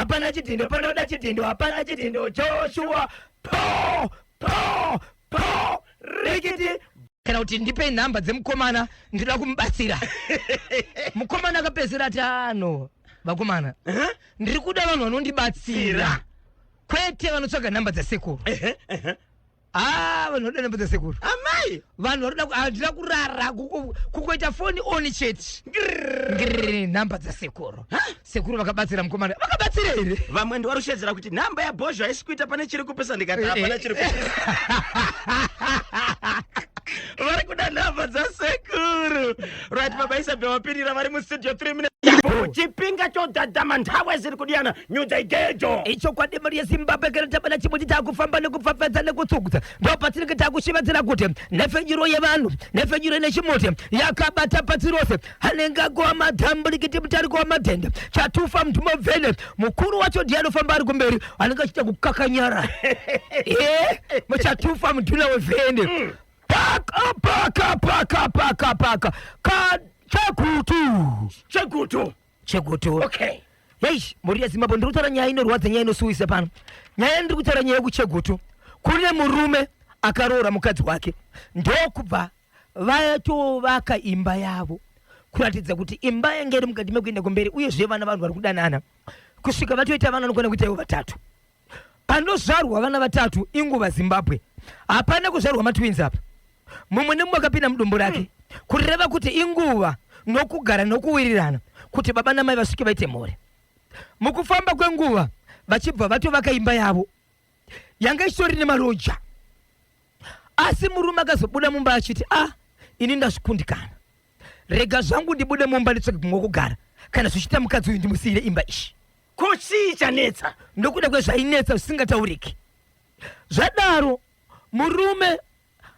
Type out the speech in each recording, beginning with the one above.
Hapana chidhindo panoda chidhindo, hapana chidhindo. Joshua po po po rikiti. Kana kuti ndipe nhamba dzemukomana, ndinoda kumubatsira. Mukomana akapedzisira ati, ano vakomana, ndiri kuda vanhu vanondibatsira, kwete vanotsvaga nhamba dzasekuru. Ah, vanhu vanoda nhamba dzasekuru. Amai, vanhu vanoda, handina kurara kungoita foni oni chete. Ngirr, nhamba dzasekuru. Sekuru vakabatsira mukomana, vakabatsira here? Vamwe ndivarushedzera kuti nhamba yabhozho haisi kuita, pane chiri kupisa. Ndikati hapana chiri kupisa, vari kuda nhamba dzasekuru. Right, baba Isabel vapindira, vari mustudio. 3 minutes chipinga chodhadhama, nthawe ziri kudiyana nyudza igejo. Ichokwadi, mari yeZimbabwe. Kana tabata chimuti, takufamba nekupfapfadza nekutsugudza, ndo patinenge takushevedzera kuti nhefenyuro yevanhu, nhefenyuro nechimuti yakabata pasi rose. Anenge agowa madhamburikiti, mutariko wamadhende, chatufa mutumobvene. Mukuru wacho ndiye anofamba ari kumberi, anenge achiita kukakanyara. E muchatufa mudhuna wevhende, paka paka paka paka paka ka Chegutu. Chegutu. Chegutu. Okay. Yei, mhuri yeZimbabwe, ndiri kutaura nyaya inorwadza, nyaya inosuwisa pano. Nyaya ndiri kutaura nyaya yekuChegutu. Kune murume akaroora mukadzi wake, ndokubva vatovaka imba yavo, kuratidza kuti imba yange iri mukati mekuenda kumberi. Uyezve vana, vanhu vari kudanana kusvika vatoita vana, vanokwana kuita ivo vatatu. Panozvarwa vana vatatu, inguva Zimbabwe, hapana kuzvarwa matwins apa, mumwe nemumwe akapinda mudumbu rake, kureva kuti inguva nokugara nokuwirirana kuti baba namai vasvike vaite mhuri. Mukufamba kwenguva vachibva vatovaka imba yavo yanga ichitori nemaroja, asi murume akazobuda mumba achiti, "A ah, ini ndazvikundikana, rega zvangu ndibude mumba nditsvage kumwe kugara. Kana zvichiita, mukadzi uyu ndimusiyire imba ishi." Ko chii chanetsa? Nokuda kwezvainetsa zvisingatauriki. Zvadaro, murume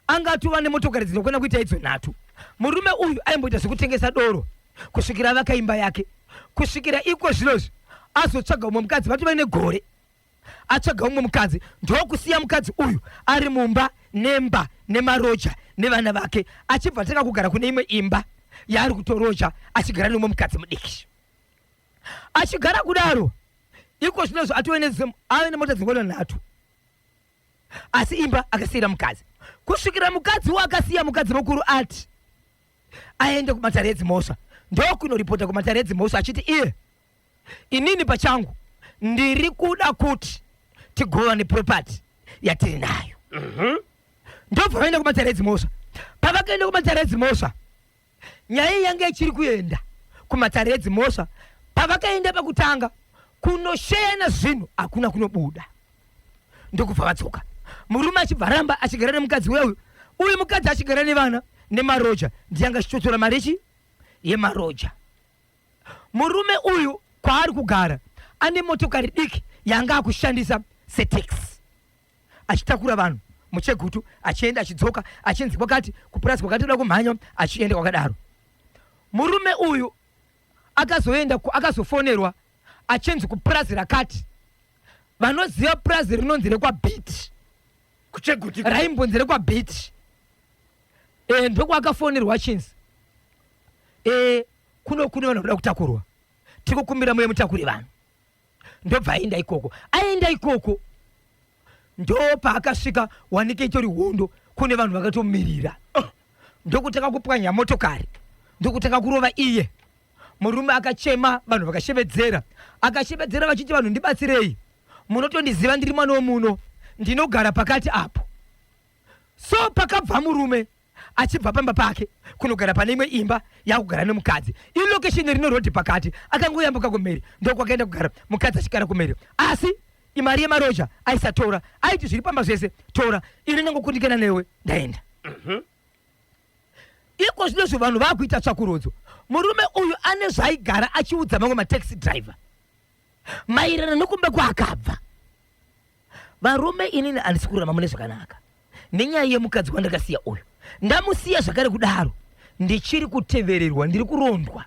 anga atova nemotokari dzinokwana kuita idzo nhatu. Murume uyu aimboita zvekutengesa doro kusvikira avaka imba yake, kusvikira iko zvinozvi azotsvaga umwe mukadzi. Vatova negore atsvaga umwe mukadzi, ndokusiya mukadzi uyu ari mumba nemba nemaroja nevana vake, achibva atanga kugara kune imwe imba yaari kutoroja, achigara neumwe mukadzi mudiki. Achigara kudaro, iko zvinozvo atove ave nemota dzingona nhatu, asi imba akasiyira mukadzi, kusvikira mukadzi waakasiya, mukadzi mukuru, ati aende kumatare edzimhosva, ndokunoripota kumatare edzimhosva achiti iye, "Inini pachangu ndiri kuda kuti tigovane property yatiri nayo." Ndobva vaenda kumatare edzimhosva. Pavakaenda kumatare edzimhosva, nyaya iyi yanga ichiri kuenda kumatare edzimhosva. Pavakaenda pakutanga kunosheyana zvinhu, hakuna kunobuda, ndokubva vadzoka. Murume achibva ramba achigara nemukadzi uya uyu uyu, mukadzi achigara nevana nemaroja, ndiyanga achitotora mari ichi yemaroja. Murume uyu kwaari kugara ane motokari diki yanga akushandisa setaxi, achitakura vanhu muChegutu, achienda achidzoka, achinzi kwakati kupurazi kwakati toda kumhanya, achienda kwakadaro. Murume uyu akazoenda, akazofonerwa achinzi kupurazi rakati. Vanoziva purazi rinonzi rekwaBit. KuChegutu. Raimbonzi rekwaBit. E, ndokwaakafonerwa achinzi, e, kuno kune vanhu vanoda kutakurwa, tiri kukumbira muye mutakure vanhu. Ndobva aenda ikoko. Aenda ikoko, ndopaakasvika wanike itori hondo, kune vanhu vakatomirira. Oh, ndokutanga kupwanya motokari, ndokutanga kurova iye. Murume akachema, vanhu vakashevedzera, akashevedzera vachiti, "Vanhu, ndibatsirei, munotondiziva, ndiri mwana womuno, ndinogara pakati apo." So pakabva murume achibva pamba pake kunogara pane imwe imba yakugara nemukadzi, ilocation rino rodhi pakati, akangoyambuka kumhiri, ndokwakaenda kugara mukadzi, achigara kumhiri. Asi imari yemaroja aisatora, aiti, "Zviri pamba zvese tora, ini ndangokundikana newe, ndaenda." Iko zvinozvo vanhu vakuita tsvakurudzo. Murume uyu ane zvaaigara achiudza mamwe mataxi driver maererano nokumba kwaakabva: "Varume, inini handisi kurarama mune zvakanaka nenyaya yemukadzi wandakasiya uyu. Ndamusiya zvakare kudaro, ndichiri kutevererwa, ndiri kurondwa,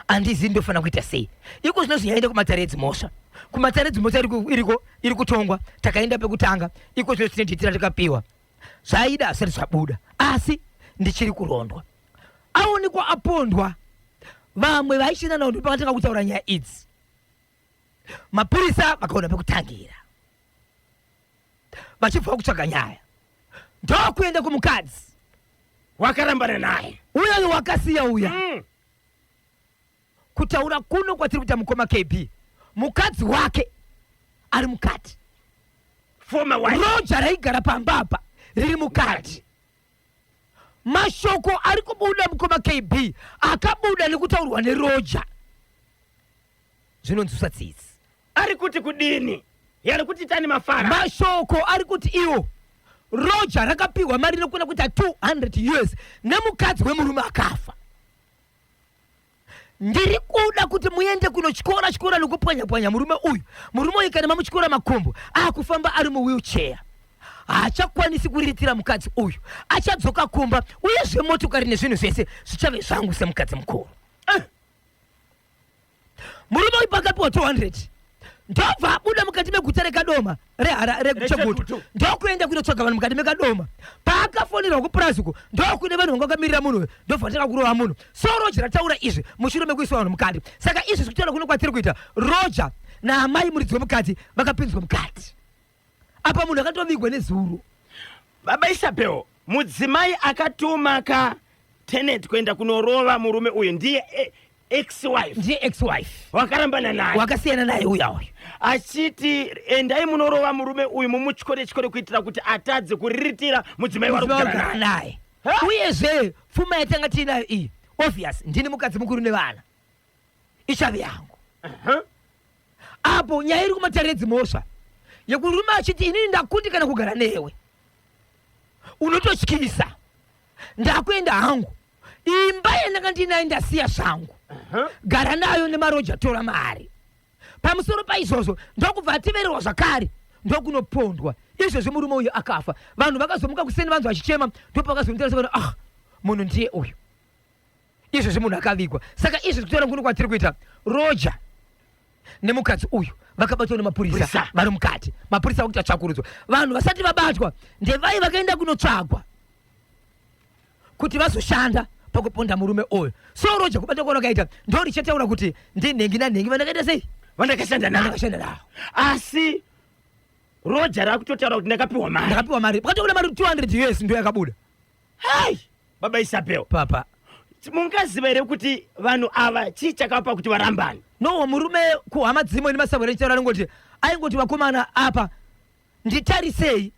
handizivi ndofanira kuita sei." Iko zvinozvi yaenda kumatare edzimhosva. Kumatare edzimhosva iriko, iri kutongwa. Takaenda pekutanga, iko zvino tine dhitira takapiwa zvaida, hazvisati zvabuda, asi ndichiri kurondwa. Aonekwa apondwa, vamwe vaishanda navo ndopakatanga kutaura nyaya idzi. Mapurisa vakaona pekutangira vachibva kutsvaga nyaya, ndokuenda kumukadzi wakarambana naye uyayo wakasiya uya. Kutaura kuno kwatiri kuita, mukoma KB, mukadzi wake ari mukati. Former wife. Roja raigara pamba apa riri mukati. Mashoko ari kubuda, mukoma KB, akabuda nekutaurwa neroja zvinonzwisa tsitsi. Ari kuti kudini? Yari kuti tani mafara. Mashoko ari kuti iwo roja rakapiwa mari inokwana kuita 200 US nemukadzi wemurume akafa. Ndiri kuda kuti muende kunotyora tyora nekupwanya pwanya murume uyu. Murume uyu kana mamutyora makumbo, akufamba ari muwheelchair, haachakwanisi kuriritira mukadzi uyu. Achadzoka kumba, uyezve motokari nezvinhu zvese zvichave zvangu semukadzi mukuru. Murume uyu pakapiwa 200, ndobva abuda mukati meguta reKadoma, reChegutu, reChegutu. Ndokuenda kunotsvaga vanhu mukati meKadoma. Paakafonerwa kupurazi uko, ndokune vanhu vanga vakamirira munhu uyu, ndobva tanga kurova munhu. So roja rataura izvi mushure mekuiswa vanhu mukati. Saka izvi zvikutaura kuno kwatiri kuita, roja naamai muridzi wemukadzi vakapinzwa mukati. Apa munhu akatovigwa nezuro. Baba Isabel, mudzimai akatuma ka tenant kuenda kunorova murume uyu ndiye ex wife. Ndiye ex wife. Wakarambana naye. Wakasiyana naye uya uyu. Achiti endai munorova murume uyu, mumutyore tyore kuitira kuti atadze kuriritira mudzimai wari kugara kugara naye. Naye. Ha? Uyezve pfuma yatanga tiinayo iyi, obvious ndini mukadzi mukuru nevana, ichave yangu. Apo nyaya iri kumatare edzimhosva yekurume achiti, "Inini ndakundikana kugara newe, unototyisa, ndakuenda hangu. Imba yandanga ndinayo ndasiya zvangu, gara nayo nemaroja, tora mari." Pamusoro paizvozvo ndokubva atevererwa zvakare, ndokunopondwa. Izvezvi murume uyu akafa. Vanhu vakazomuka kuseni, vanhu vachichema, ndopakazomutarisa, ah, munhu ndiye uyu. Izvezvi munhu akavigwa. Saka izvi kutaura kuno kwatiri kuita, roja nemukadzi uyu vakabatwa nemapurisa. Purisa. Vari mukati. Mapurisa vakuita tsvakurudzo. Vanhu vasati vabatwa ndevai vakaenda kunotsvagwa kuti vazoshanda pakuponda murume uyu. So roja kubata kwavakaita ndo richataura kuti ndinhengi nanhengi vandakaita sei, vandakashanda navo. Vandakashanda navo. Asi roja rakutotaura kuti ndakapiwa mari. Ndakapiwa mari, pakatobuda mari 200 US ndo yakabuda. Hai, baba Isabel. Papa. Mungaziva here kuti vanhu ava chii chakavapa kuti varambane? No, murume kuhama dzimwe nemasabwera echitaura anongoti, aingoti, "Vakomana, apa nditarisei,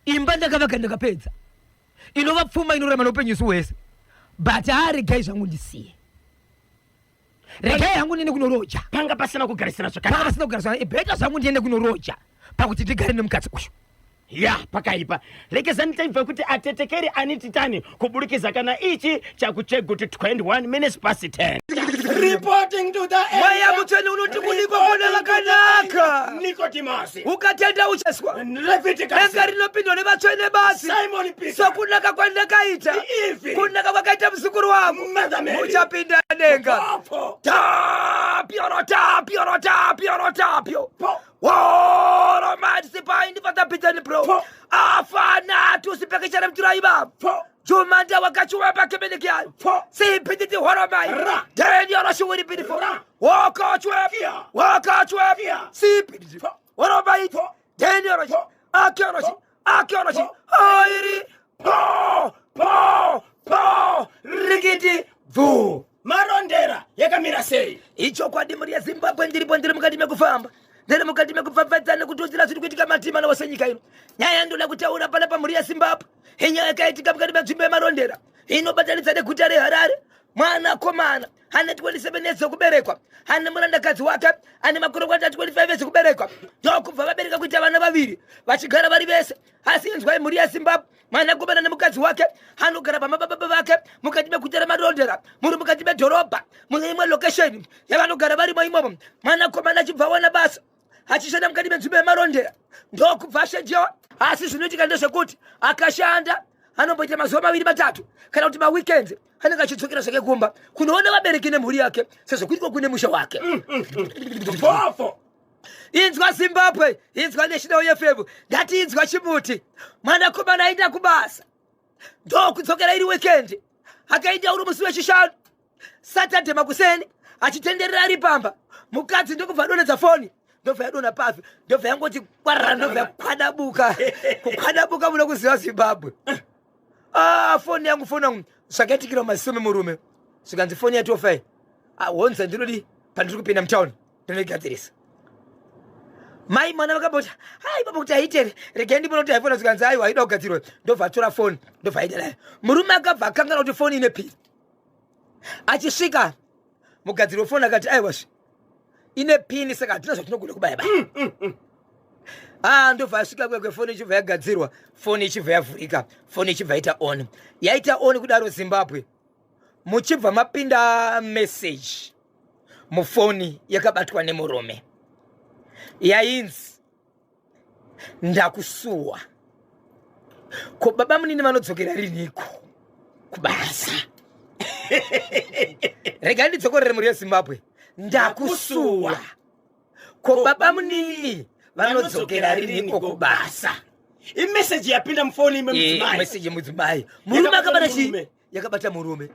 imba ndakavaka ndakapedza, inova pfuma inorarama neupenyu isu hwese, but haa, regai zvangu ndisiye, regai hangu ndiende kunoroja." Panga pasina kugarisana panga zvakanaka. Pasina kugarisana. Better zvangu ndiende kunoroja pakuti ndigare nemukadzi uyu. Ya, pakaipa. Rekezani taibva kuti atetekeri ani titani kuburikidza kana ichi chakuChegutu, 21 minutes past 10. Reporting to the Mweya Mutsvene unoti kudikwa kune vakanaka. Nicodemus. Ukatenda ucheswa. Leviticus. Denga rinopindwa nevatsvene basi. Simon Peter. Sokunaka kwandakaita, Eve. kunaka kwakaita muzukuru wangu, Mother Mary. muchapinda denga. Popo. Tapio, tapio, tapio, tapio. Po. Woro madisipaindi patapitani pro. Po. Afana tusipekechera mturaiba. Po. Jumanda wakachuwa pakebenekiayo. Po. Sipititi horomai. Ra. Denioroshuwiripirifo. Ra. Wakachwe. Kia. Wakachwe. Kia. Sipititi. Po. Horomai. Po. Denioroshi. Po. Akioroshi. Po. Akioroshi. Po. Airi. Po. Po. Po. Rikiti. Bvu. Marondera yakamira sei? Ichokwadi, mhuri yeZimbabwe, ndiripo, ndiri mukati mekufamba, ndiri mukati mekupfapfadza nekutudzira zviri kuitika matima nawose nyika ino. Nyaya yandoda kutaura panapa, mhuri yeZimbabwe, inyaya yakaitika mukati menzvimbo yeMarondera inobatanidza neguta reHarare. Mwanakomana ane 27 years okuberekwa ane murandakadzi wake ane makore kwati 25 years okuberekwa, ndokubva vabereka kuita vana vaviri, vachigara vari vese. Asi inzwai, mhuri yeZimbabwe, mwanakomana nemukadzi wake anogara pamababa vake mukati meguta reMarondera, muri mukati medhorobha, mune imwe location yavanogara varimo imomo. Mwanakomana achibva awana basa achishanda mukati menzvimbo yeMarondera, ndokubva ashenjewa. Asi zvinoitika ndezvekuti akashanda anomboita mazuva maviri matatu kana kuti maweekends, anenge achidzokera zvake kumba kunoona vabereki nemhuri yake, sezvo kuriko kune musha wake. Fofo. Inzwa Zimbabwe, inzwa National FM, ndati inzwa chimuti. Mwanakomana aenda kubasa, ndokudzokera iri weekend. Akaenda uri musi wechishanu, Saturday makuseni, achitenderera ari pamba, mukadzi ndokubva adonhedza foni. Ndobva yadonha pafi, ndobva yangoti kwarara, ndobva yakwadabuka. Kukwadabuka muno kuziva Zimbabwe. Ah, foni yangu, foni yangu. Zvakaitikira mumaziso memurume, zvikanzi foni yatofa iyi. Ah, honza ndinodi pandiri kupinda mutown ndinoigadzirisa. Mai mwana vakamboti hai baba kuti haitere, regai ndibona kuti haifona. Zvikanzi aiwa, haida kugadzirwa. Ndobva atora foni, ndobva aita nayo. Murume akabva akangana kuti foni ine pini. Achisvika mugadziri wefoni akati aiwazve ine pini, saka hatina zvatinogona kubaya baya. Ah, ndobva asvika kwekwe, foni ichibva yagadzirwa, foni ichibva yavhurika, foni ichibva yaita on. Yaita on kudaro, Zimbabwe, muchibva mapinda message mufoni yakabatwa nemurume yainzi, "Ndakusuwa, ko baba munini vanodzokera riniko kubasa?" Regai ndidzokorere, mhuri yeZimbabwe: "Ndakusuwa, ko baba munini vanodzokera riniko kubasa?" Imeseji yapinda mufoni imwe mudzimai. Meseji yemudzimai. Murume akabata chii? Murume. Yakabata murume.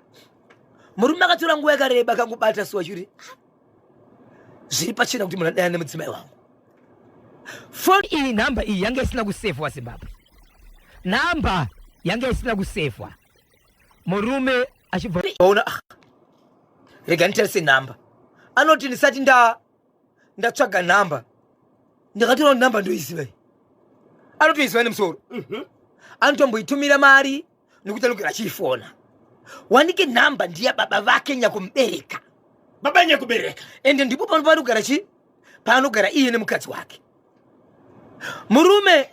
Murume akatora nguva yakareba akangobata suwa churi zviri pachena kuti munhu adana nemudzimai wangu. Foni iyi, nhamba iyi yanga isina kusevhwa. Zimbabwe, nhamba yanga isina kusevhwa. Murume achibva ona, "Ah, rega nditarise nhamba." Anoti ndisati ndatsvaga nhamba, ndakatora kuti nhamba ndoiziva iyi. Anotoiziva nemusoro. Anotomboitumira mari nekuti anogara achiifona. Wanike nhamba ndiya baba vake nyakumubereka. Baba nyakubereka. Ende ndipo pano paanogara chi paanogara iye nemukadzi wake. Murume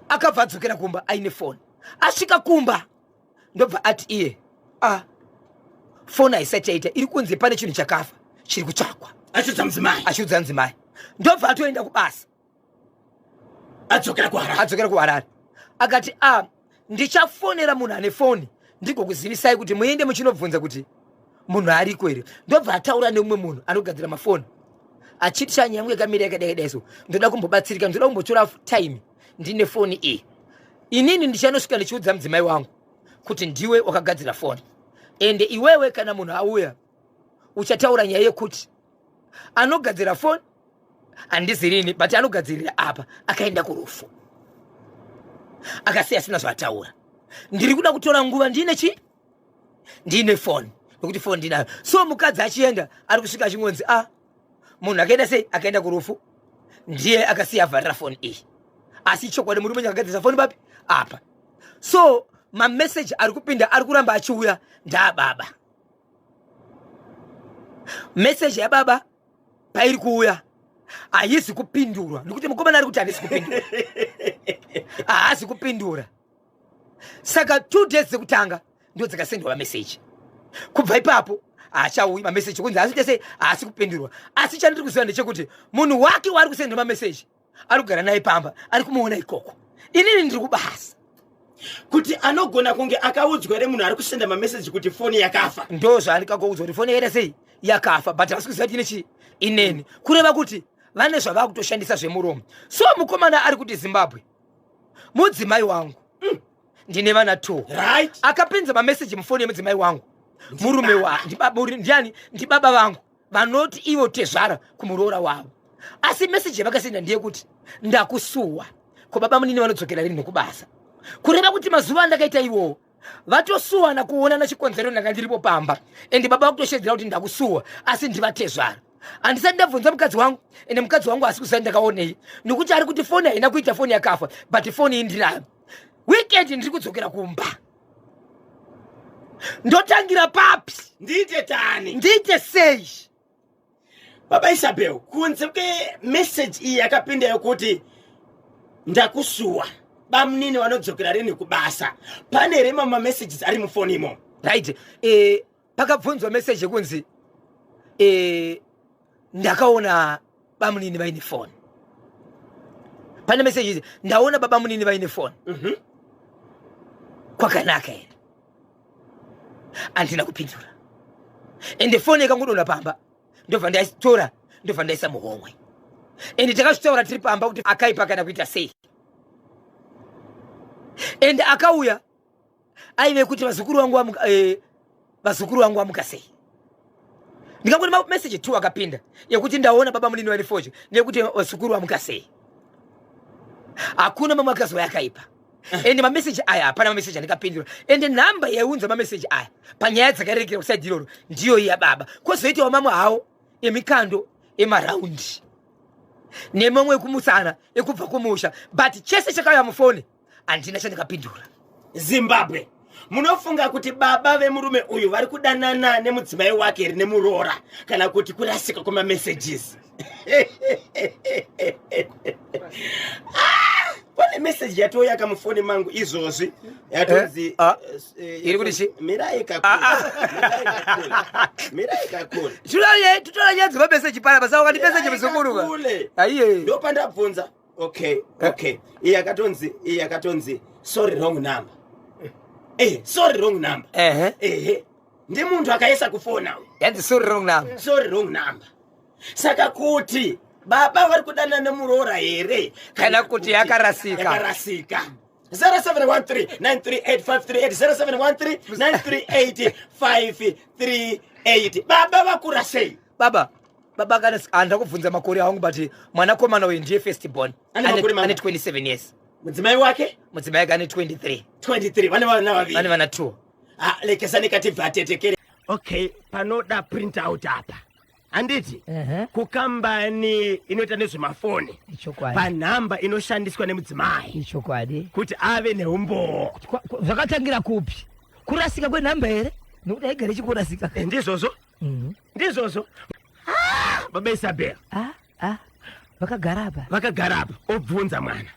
akabva adzokera kumba aine foni. Asvika kumba, ndobva ati iye, "A, foni haisati yaita, iri kunze, pane chinhu chakafa chiri kutsvakwa." Achiudza mudzimai. Achiudza mudzimai. Ndobva atoenda kubasa. Adzokera kuHarare. Adzokera kuHarare. Akati, "A, ndichafonera munhu ane foni ndigokuzivisai kuti muende muchinobvunza kuti munhu ariko here." Ndobva ataura neumwe munhu anogadzira mafoni achiti, "Shanya yangu yakamira yakadai dai, so ndoda kumbobatsirika, ndoda kumbotora time ndine foni iyi. Inini ndichanosvika ndichiudza mudzimai wangu kuti ndiwe wakagadzira foni, ende iwewe kana munhu auya uchataura nyaya yekuti anogadzira foni handizirini, but anogadzirira apa akaenda kurufu akasiya asina zvaataura. Ndiri kuda kutora nguva ndine chi ndine foni, nokuti foni ndinayo." So mukadzi achienda, ari kusvika achingonzi, "A, munhu akaenda sei? Akaenda kurufu, ndiye akasiya avharira foni iyi." Asi chokwadi murume akagadzirisa foni papi apa. So mameseji ari kupinda, ari kuramba achiuya, ndaababa. Meseji yababa pairi kuuya haisi kupindurwa, nekuti mukomana ari kuti handisi kupindura, haasi kupindura. Saka 2 days dzekutanga ndo dzakasendwa mameseji. Kubva ipapo haachauyi mameseji, kunzi haasi tese, haasi kupindurwa. Asi chandiri kuziva ndechekuti munhu wake waari kusendwa mameseji ari kugara naye pamba, ari kumuona ikoko. Inini ndiri kubasa. Kuti anogona kunge akaudzwa here munhu ari kusenda mameseji kuti foni yakafa? Ndo zvaandikakoudzwa kuti foni yakaita sei, yakafa, but havasi kuziva kuti ine chii ineni. Kureva kuti vane zvavava kutoshandisa zvemuromo. So mukomana ari kuti, "Zimbabwe, mudzimai wangu, ndine vana two. Akapinza mameseji mufoni yemudzimai wangu murume wa ndiani? Ndibaba vangu vanoti ivo tezvara kumuroora wavo. Asi meseji yavakasenda ndeyekuti, 'Ndakusuwa, ko baba munini vanodzokera rini nokubasa?' Kureva kuti mazuva andakaita iwowo vatosuwana kuonana, chikonzero ndanga ndiripo pamba, ende baba vakutoshedzera kuti ndakusuwa, asi ndivatezvara. Handisati ndabvunza mukadzi wangu, ende mukadzi wangu asi kuziva ndakaonei, nokuti ari kuti foni haina kuita, foni yakafa, but foni iyi ndinayo. Weekend ndiri kudzokera kumba, ndotangira papi?" Ndiite tani? Ndiite sei? Baba Isabel, kunze kwemeseji iyi yakapinda yokuti ndakusuwa, bamunini vanodzokera rini kubasa, pane here mamwe mamessages ari mufoni imomo? Right, pakabvunzwa meseji yekunzi ndakaona bamunini vaine foni. Pane meseji idzi, "Ndaona baba munini vaine foni, kwakanaka here?" Handina kupindura, ende foni yakangodonha pamba, ndobva ndaitora, ndobva ndaisa muhomwe. Ende takazvitaura tiri pamba kuti akaipa kana kuita sei. Ende akauya aive kuti vazukuru vangu vamuka sei. Ndingangoti mameseji 2 akapinda yekuti ndaona baba munini vane fodya nekuti vazukuru vamuka sei. Hakuna mamwe akazouya akaipa. Ende mameseji aya hapana mameseji andikapindura. Ende nhamba yaiunza mameseji aya panyaya dzakarerekera kusaidi iroro ndiyo iya baba. Kwozoitawo mamwe hawo emikando emaraundi nemamwe ekumutsana ekubva kumusha, but chese chakauya mufoni handina chandikapindura. Zimbabwe, munofunga kuti baba vemurume uyu vari kudanana nemudzimai wake here nemuroora, kana kuti kurasika kwemamessages? Ah, pane meseji yatouya kamufoni mangu izvozvi yatonzi Iri kuti chi? Mirai kakule, mirai kakule. Tutora nyaya dzemameseji panapa, saka ukandimeseji muzukuru ka. Kule. Aiye. Ndopandabvunza. Okay, iyi yakatonzi sorry, wrong number. Sorry, wrong number. Ehe, ndi munthu akaisa kufona uyu. Yanzi sorry, wrong number. Sorry, wrong number. Saka kuti baba vari kudanana nemuroora here, Kana kuti yakarasika? Yakarasika. 0713 938 538, 0713 938 538. Baba vakura sei? Baba kana handina kubvunza makore angu, but mwanakomana uyu ndiye first born. Ane makore Ane mangani? 27 years. Mudzimai wake? Mudzimai wake ane 23. 23. Vane vana Vane vaviri. vana 2. Ah, lekesani katibva atetekere. Okay, panoda print out apa, handiti? Kukambani inoita nezvemafoni. Ichokwadi. Panhamba inoshandiswa nemudzimai. Ichokwadi. Kuti ave neumbowo. Zvakatangira kupi? Kurasika kwenhamba here? Nokuti haigare chikurasika. Ndizvozvo. Ndizvozvo. Ah, baba Isabel. Ah, ah, vakagara apa. Vakagara apa, obvunza mwana.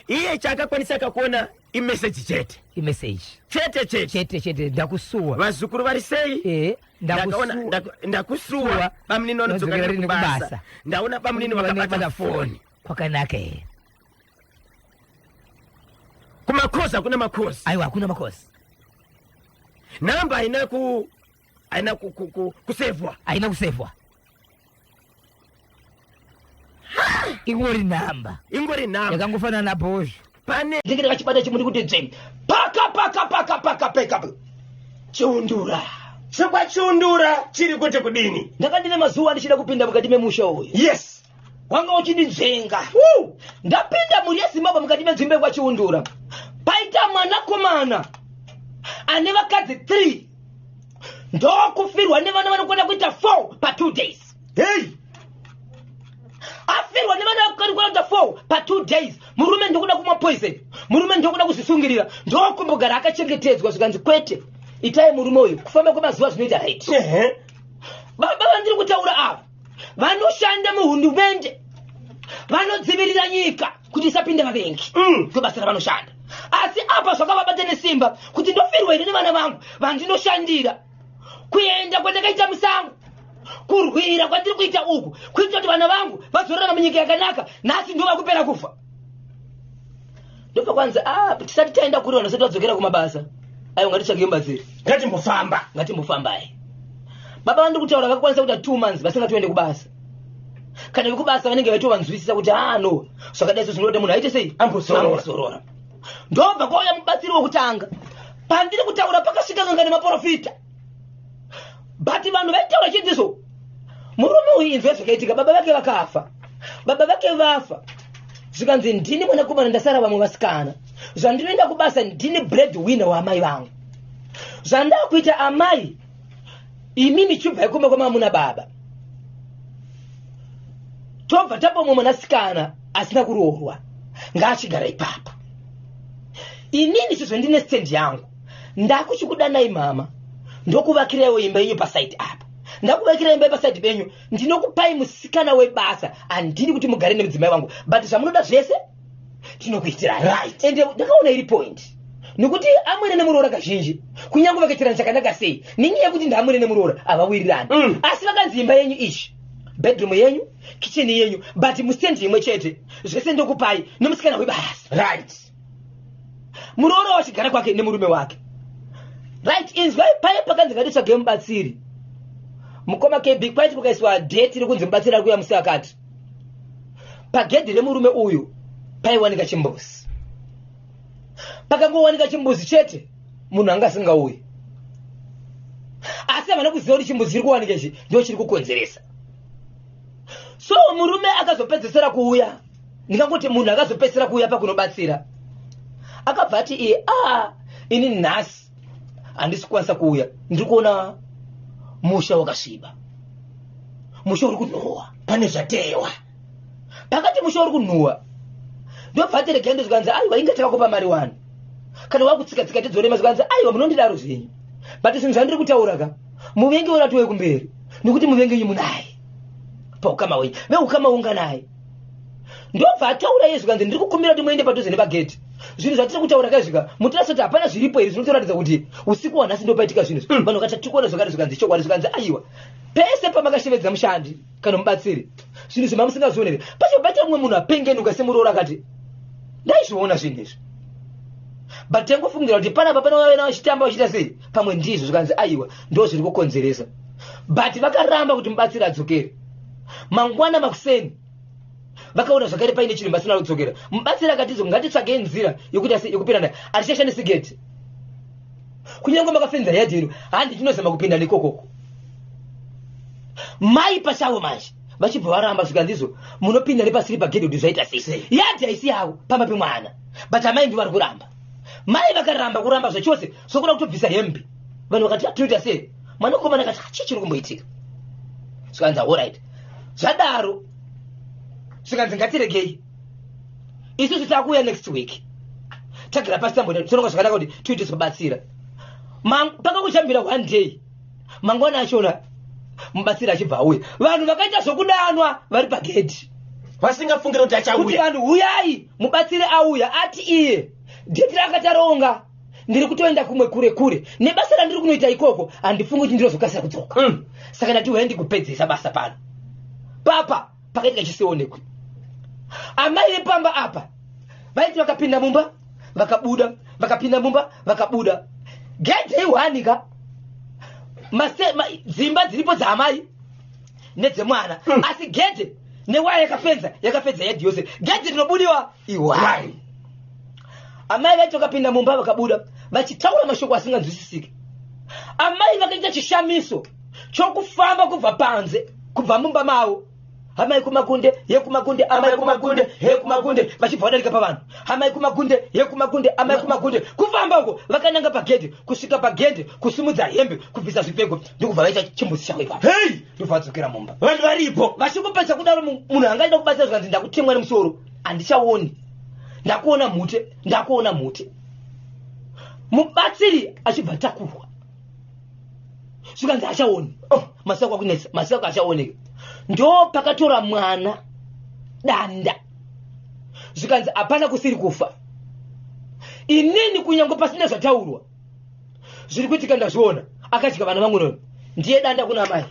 Iye chaakakwanisa kakuona imeseji chete. Imeseji. Chete chete. Chete chete, ndakusuwa. Vazukuru vari sei? Ndakaona Ndakusuwa. ndakusuwa. Suwa. Bamunini vanodzoka Vanodzokera rini kubasa? kubasa? Ndaona bamunini vakabata foni. Kwakanaka here? Kumakosi hakuna makosi. Aiwa, hakuna makosi. Namba haina kusevhwa. Haina kusevhwa, ingori nhamba. Ingori namba. Yakangofanana nabhozho. Pane Ndinge ndakachibata chimuti kuti dzve, paka paka paka paka peka Chiundura. Chekwachiundura chiri kuti kudini? Ndanga ndine mazuva ndichida kupinda mukati memusha uyu. Wanga uchindinzvenga. Ndapinda, mhuri yeZimbabwe, mukati menzvimbo yekwaChiundura, paita mwanakomana ane vakadzi 3, ndokufirwa nevana vanokwana kuita 4 pa2 days. Hei. Afirwa nevana vanokwana kuita 4 pa2 days, murume ndokuda kumwa poison, murume ndokuda kuzvisungirira, ndokumbogara akachengetedzwa. Zvikanzi kwete, itai murume uyu, kufamba kwemazuva zvinoita right. Baba vandiri kutaura ava vanoshanda muhurumende, vanodzivirira nyika kuti isapinde vavengi. Ndobasa ravanoshanda. Asi apa zvakavabata nesimba kuti ndofirwa here nevana vangu vandinoshandira? Kuenda kwandakaita musango, kurwira kwandiri kuita uku, kuita kuti vana vangu vazorarama munyika yakanaka, nhasi ndova kupera kufa. Ndobva kwanzi, ah, tisati taenda kuri, vanhu vasati vadzokera kumabasa, aiwa, ngatitsvage mubatsiri. Ngatimbofamba. Ngatimbofambai. Baba vandiri kutaura vakakwanisa kuita 2 months vasingatoende kubasa. Kana vekubasa vanenge vaitovanzwisisa kuti, ah no, zvakadai so zvinoda munhu aite sei? Ambozorora. Ambozorora. Ndobva kwauya mubatsiri wekutanga. Pandiri kutaura pakasvika n'anga nemaprofita, but vanhu vaitaura chidziso, murume uyu, inzwa zvakaitika. Baba vake vakafa. Baba vake vafa, zvikanzi, ndini mwanakomana ndasara, vamwe vasikana. Zvandinoenda kubasa, ndini bread winner waamai vangu. Zvandakuita, amai imimi chibvai kumba kwamamuna baba, tobva tapa mumwe mwanasikana asina kuroorwa, ngaachigara ipapa. Inini sezvo ndine stand yangu, ndakuchikudanai mama, ndokuvakiraiwo imba yenyu pasaidi apa. Ndakuvakira imba yepasaidi penyu, ndinokupai musikana webasa. Handidi kuti mugare nemudzimai wangu, but zvamunoda zvese tinokuitirai. Ende ndakaona iri point, nekuti amwene nemuroora kazhinji, kunyange vakaitirana chakanaka sei, nenyaya yekuti ndaamwene nemuroora havawirirani. Asi vakanzi imba yenyu ichi, bedroom yenyu, kitchen yenyu, but mustendi imwe chete, zvese ndokupai nemusikana webasa. Muroora wachigara kwake nemurume wake. Right, inzwai, paye pakanzi ngatitsvage mubatsiri, mukoma KB, kwaiti kukaiswa date rekunzi mubatsiri ari kuuya musi akati, pagedhi remurume uyu paiwanika chimbuzi. Pakangowanika chimbuzi chete, munhu anga asingauyi. Asi Asi havana kuziva kuti chimbuzi chiri kuwanika ichi ndo chiri kukonzeresa. So murume akazopedzesera kuuya, ndingangoti munhu akazopedzesera kuuya pakunobatsira, akabva ati iye, a ini nhasi handisi kukwanisa kuuya, ndiri kuona musha wakasviba, musha uri kunhuhwa, pane zvatewa. Pakati musha uri kunhuhwa, ndobva ati regai ndozvikanzi aiwa, inga takakupa mari wani, kana wakutsika tsika tidzorema. Zvikanzi aiwa, munondidaro zvenyu, but zvinhu zvandiri kutaura ka, muvengi uratiwe kumberi, nekuti muvengi wenyu munaye paukama hwenyu, veukama unganaye. Ndobva ataura iye, zvikanzi ndiri kukumbira kuti muende padhuze nepageti, zvinhu zvatiri kutaura kaizvika mutirasa kuti hapana zviripo here zvinotoratidza kuti usiku hwanhasi ndopaitika zvinhu. Vanhu vakati tiri kuona zvakati, zvikanzi chokwadi, zvikanzi aiwa, pese pamakashevedza mushandi kana mubatsiri, zvinhu zvemamusingazvioneri pacho paita mumwe munhu apengenuka semuroora akati ndaizviona zvinhu izvi, but tangofungira kuti panapa panova vachitamba vachiita sei, pamwe ndizvo. Zvikanzi aiwa, ndo zviri kukonzeresa. But vakaramba kuti mubatsiri adzokere. Mangwana makuseni vakaona zvakare paine chinhu vasina kudzokera. Mubatsiri akatizo ngatitsvagei nzira yekuti asi yekupinda nayo, hatichashandisi gate, kunyange makafenza yadhi yedu, handi tinozama kupinda nekokoko. Mai pachavo manje vachibva varamba, zvikanzizo munopinda nepasiri pagedhi kuti zvaita sei, yadhi haisi yavo, pamba pemwana, but amai ndo vari kuramba. Mai vakaramba, kuramba zvachose, sokuda kutobvisa hembe. Vanhu vakati tinoita sei? Mwanakomana akati chii chiri kumboitika? Zvikanzi alright, zvadaro, zvikanzi ngatiregei isusu takuuya next week, tagara pasi tamboita tironga zvakanaka kuti tiite zvekubatsira. Pakakuchambira one day, mangwana achona mubatsiri achibva auya, vanhu vakaita zvokudanwa vari pagedhi. Vasingafungiri kuti kuti achauya. Vanhu huyai, mubatsiri auya. Ati iye date raakataronga, ndiri kutoenda kumwe kure kure nebasa randiri kunoita ikoko, handifungi kuti ndinozokasira kudzoka. Saka ndati huyai ndikupedzisa basa pano. Papa pakaitika chisionekwi, amai vepamba apa vaiti vakapinda mumba vakabuda, vakapinda mumba vakabuda, gedhe ihwanika. Dzimba dziripo dzaamai nedzemwana, asi gedhe newaya yakafenza, yakafenza yedhi yose, gedhe rinobudiwa ihwai. Amai vaiti vakapinda mumba vakabuda vachitaura mashoko asinganzwisisiki. Amai vakaita chishamiso chokufamba kubva panze, kubva mumba mavo, amai kumakunde yekumakunde, amai kumakunde yekumakunde, vachibva vadarika pavanhu, amai kumakunde yekumakunde, amai kumakunde, kufamba uko vakananga pagedhe, kusvika pagedhe, kusimudza hembe, kubvisa zvipfeko, ndokubva vaita chimbuzi chavo ipapo. Hei! Ndobva vadzokera mumba. Vanhu varipo. Vachingopedza kudaro, munhu angaida kubatsira, zvikanzi ndakutemwa nemusoro, handichaoni, ndakuona mhute, ndakuona mhute. Mubatsiri achibva takurwa, zvikanzi hachaoni. Oh, masako akunetsa, masako achaoneka. Ndo pakatora mwana danda, zvikanzi hapana kusiri kufa, inini kunyange pasina zvataurwa, zviri kuitika ndazviona. Akadya vana vangu nono, ndiye danda kuna amai,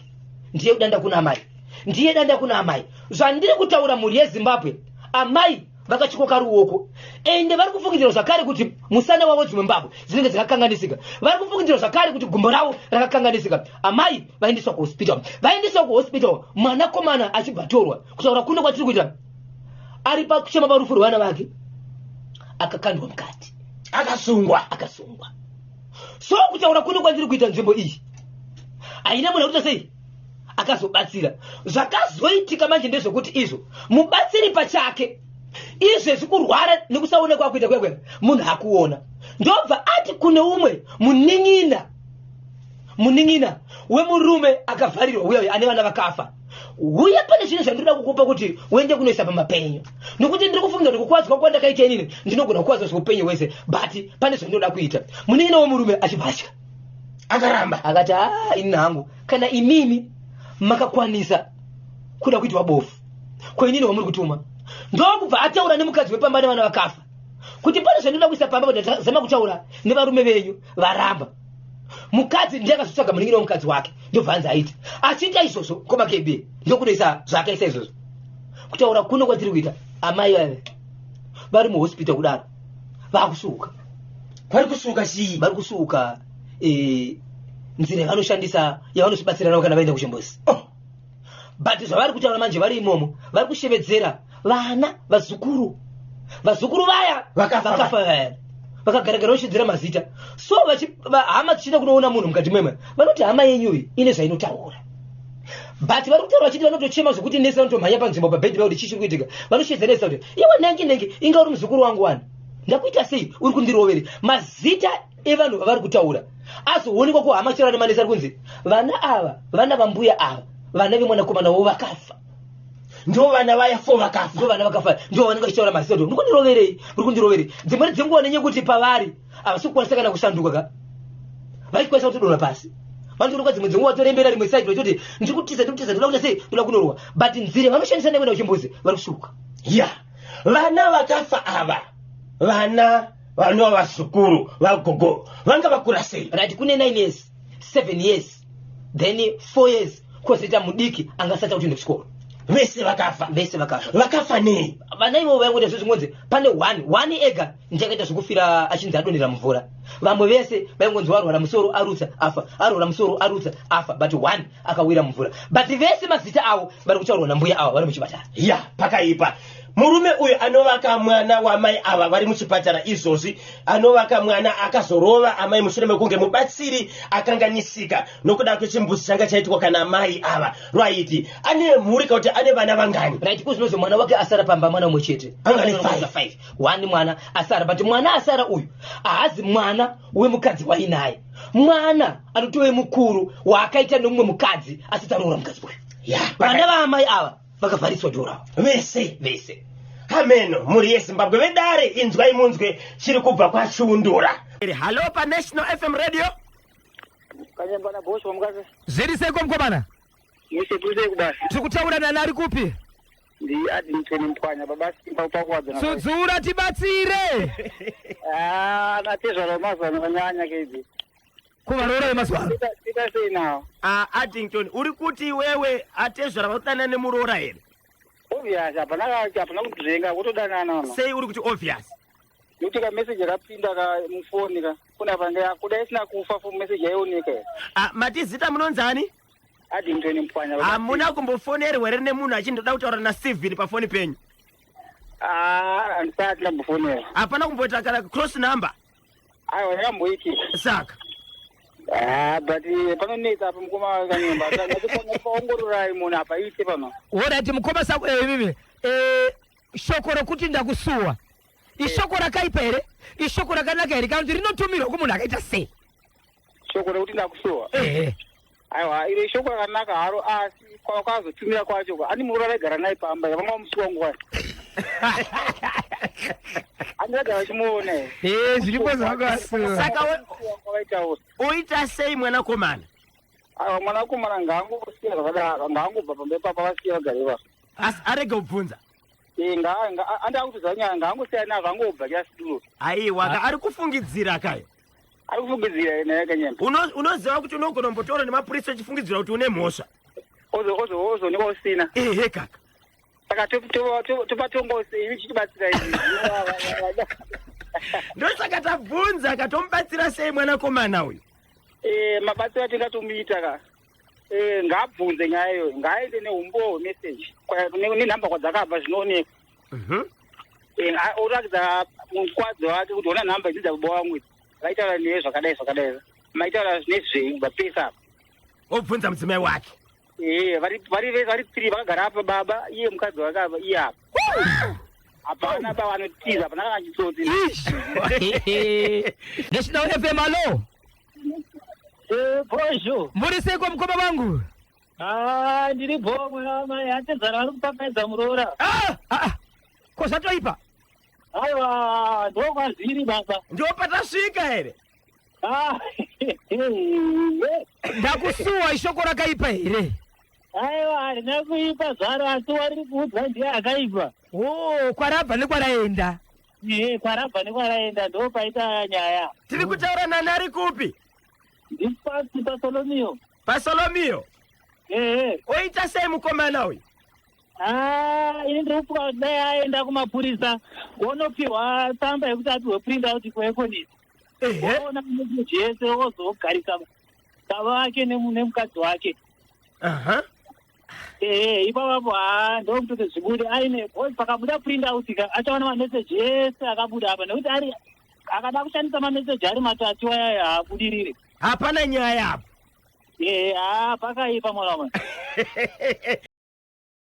ndiye danda kuna amai, ndiye danda kuna amai. Zvandiri kutaura, mhuri yeZimbabwe, amai vakatyoka ruoko, ende vari kufungidzirwa zvakare kuti musana wavo dzimwe mbabvu dzinenge dzakakanganisika, vari kufungidzirwa zvakare kuti gumbo ravo rakakanganisika. Amai vaendeswa kuhospital, vaendeswa kuhospital, mwanakomana achibva torwa. Kutaura kuno kwatiri kuita, ari pakuchema parufu rwevana vake, akakandwa mukati. Akasungwa. Akasungwa. So kutaura kuno kwandiri kuita, nzvimbo iyi haina munhu akuita sei akazobatsira. Zvakazoitika manje ndezvekuti izvo mubatsiri pachake izvezvi kurwara nekusaonekwa kuita kwekwe, munhu akuona, ndobva ati kune umwe munin'ina, munin'ina wemurume akavharirwa uya uya ane vana vakafa, uye pane zvinhu zvandinoda kukupa kuti uende kunoisa pamapenyu, nokuti ndiri kufunga kuti kukwadzwa kwandakaita inini ndinogona kukwadzwa zveupenyu hwese, but pane zvandinoda kuita. Munin'ina wemurume achibva atya. Akaramba. Akati a ini hangu, kana imimi makakwanisa kuda kuitwa bofu, ko inini wamuri kutuma? Ndokubva ataura nemukadzi wepamba nevana vakafa kuti pane zvandinoda kuisa pamba, kuti zama kutaura nevarume venyu, varamba. Mukadzi ndiye akazotsvaga munin'ina wemukadzi wake, ndobva anzi aita achiita izvozvo komakb, ndokunoisa zvaakaisa izvozvo. Kutaura kuno kwatiri kuita, amai vave vari muhospital kudaro vakusuka. Vari kusuka chii? Vari kusuka nzira yavanoshandisa yavanozvibatsira navo kana vaenda kuchimbuzi. Oh. But zvavari kutaura manje vari imomo, vari kushevedzera vana, vazukuru, vazukuru vaya Vakafa. Vakafa vaya. Vakagaragara vachidzira mazita. So hama dzichienda kunoona munhu mukati memwe, vanoti hama yenyu iyi ine zvainotaura. But vari kutaura vachiti vanotochema zvokuti nesi vanotomhanya panzvimbo pabhedhi vakuti chii chiri kuitika. Vanoshedza nesi kuti iwe nhengi nhengi, inga uri muzukuru wangu wani, ndakuita sei, uri kundirovere? Mazita evanhu vavari kutaura azoonekwa kuhama chero nemanesi ari kunzi vana ava, vana vambuya ava, vana vemwanakomana wavo vakafa. Ndo vana vaya fo vakafa. Ndo vana vakafa, ndo vanenge vachitaura mazita kuti muri kundiroverei, muri kundiroverei. Dzimweni dzenguva nenyaya yekuti pavari havasi kukwanisa kana kushanduka ka, vachikwanisa kutodonha pasi, vanotoonekwa dzimwe dzenguva vatorembera rimwe side vachitoti ndiri kutiza, ndiri kutiza, ndoda kuita sei, ndoda kunorwa. But nzira vanoshandisa nekuenda kuchimbuzi vari kushuka. Ya, vana vakafa ava, vana vanova vazukuru vagogo, vanga vakura sei? Right, kune 9 years, 7 years, then 4 years, kwozoita mudiki angasati akutoenda kuchikoro. Vese vakafa? Vese vakafa. Vakafa nei? Vana ivovo vaingoita zvezvingonzi pane one one ega ndichakaita zvekufira achinzi adonhera mumvura. Vamwe vese vaingonzi warwara musoro, arutsa, afa, arwara musoro, arutsa, afa, but one akawira mumvura. But vese mazita avo vari kutaurwa nambuya ava vari muchipatara. Ya, pakaipa. Murume uyu anovaka mwana wamai ava vari muchipatara izvozvi, anovaka mwana akazorova amai mushure mekunge mubatsiri akanganisika nokuda kwechimbuzi changa chaitwa kana mai ava. Right, ane mhuri kana kuti ane vana vangani? Right, kuzvinozvo mwana wake asara pamba, mwana umwe chete. Anga ane five. Five. One mwana asara, but mwana asara uyu haazi mwana wemukadzi wainaye. Mwana anotove mukuru waakaita nemumwe mukadzi asati aroora mukadzi uyu. Vana vaamai ava vakavhariswa dhora. Vese? Vese. Ameno mhuri yeZimbabwe, vedare, inzwai munzwe chiri kubva kwaChiundura. Hallo, paNational FM Radio. Kanyambana bosho mukadzi. Zviri seiko, mukomana? Mushe kuri kubasa? Tiri kutaura nani, ari kupi? Ndi Adington Mpwanya, baba Simba, upakuwadzana. Tsudzura, tibatsire. Ah, natezvara mazuva kanyanya keidzi. Kuvaroora vemazuva ano. Ita sei nawo? Ah, Addington, uri kuti iwewe atezvara vakudanana nemuroora here? Obvious, hapana hapana kudzenga, kutodanana vano. Sei uri kuti obvious? Nekuti ka message akapinda ka mufoni ka kuna panga kuda isina kufa fo message yaioneka. Ah, mati zita munonzani? Addington Mpwanya, baba. Hamuna kumbofonerwa here nemunhu achindoda kutaura naSteven pafoni penyu? Ah, handisati ndambofonera. Hapana kumboita kana cross number? Aiwa, yakamboitika. Saka? Ah, but panonetsa apa, mukoma Kanyemba. Paongororai munhu apa ite pano. Alright, mukoma, sako mimi shoko rokuti ndakusuwa ishoko rakaipa here, ishoko rakanaka here, kana kuti rinotumirwa kumunhu akaita sei? Shoko rekuti ndakusuwa? Ehe. Aiwa, iro ishoko rakanaka haro, asi kwazotumira kwacho kwa ani muroora vaigara naye pamba, vanga vamusuwa nguva ani vagara vachimuona here? Eh, zviripo zvakasuwa. Saka vaitaura. Oita sei mwanakomana? Aiwa, mwanakomana ngaangosiya zvakadaro, ngaangobva pamba ipapa, vasiya vagare ivavo. Asi arege kubvunza? Andi akutoziva nyaya, ngaangosiya nazvo, angobva chasiduro. Aiwa ka, ari kufungidzira kayo. Ari kufungidzira naye, Kanyemba. Unoziva kuti unogona kumbotaura nemapurisa uchifungidzira kuti une mhosva. Ozoonekwa usina. Ehe kaka. Saka topatongo sei chichibatsira? Ndosaka tabvunza, katomubatsira sei mwanakomana uyu? Mabatsiro atingatomuita ka, ngaabvunze nyaya iyoyo, ngaaende neumbowo hwemeseji nenhamba kwadzakabva, zvinooneka. Oratidza mukwadzi wake kuti ona nhamba idzi dzababa wangu idzi, vaitaura newe zvakadai zvakadai, maitaura nezvei kubva pesa apa. Obvunza mudzimai wake. Eh, vari vese vari three vakagara apa, baba iye, mukadzi wake apa, iye apa, hapana ba vanotiza, hapana kana chitsotsi. Ish. National FM, alo. Bonjour. Muri seiko, mukoma vangu? Ah, ndiri bho, mwana wamai. Atezvara vari kupapedza muroora. Ah, ah, ko zvatoipa? Aiwa, ndokwazviri, baba. Ndo patasvika here? Ah, Ndakusuwa ishoko rakaipa here? Aiwa, harina kuipa zvaro, asi wariri kuudzwa ndiye akaipa. O, kwarabva nekwaraenda. Ehe, kwarabva nekwaraenda ndo paita nyaya. Tiri kutaura nani, ari kupi? Ndipasi paSolomio. PaSolomio? Ehe. Oita sei mukomana uyu? Ah, ini ndiri kufunga kuti dai aenda kumapurisa, wonopiwa tsamba yekuti apiwe print out kuEconet. Woona meseji yese, wozogarisa baba vake nemukadzi wake. Ehe, ipapapo haa, ndokutoti zvibude aine, because pakabuda print out ka, achaona mameseji ese akabuda apa, nekuti ari Akada kushandisa mameseji ari matatu ayaya haabudirire. Hapana nyaya apo. Ee, haa, pakaipa mwana wamai.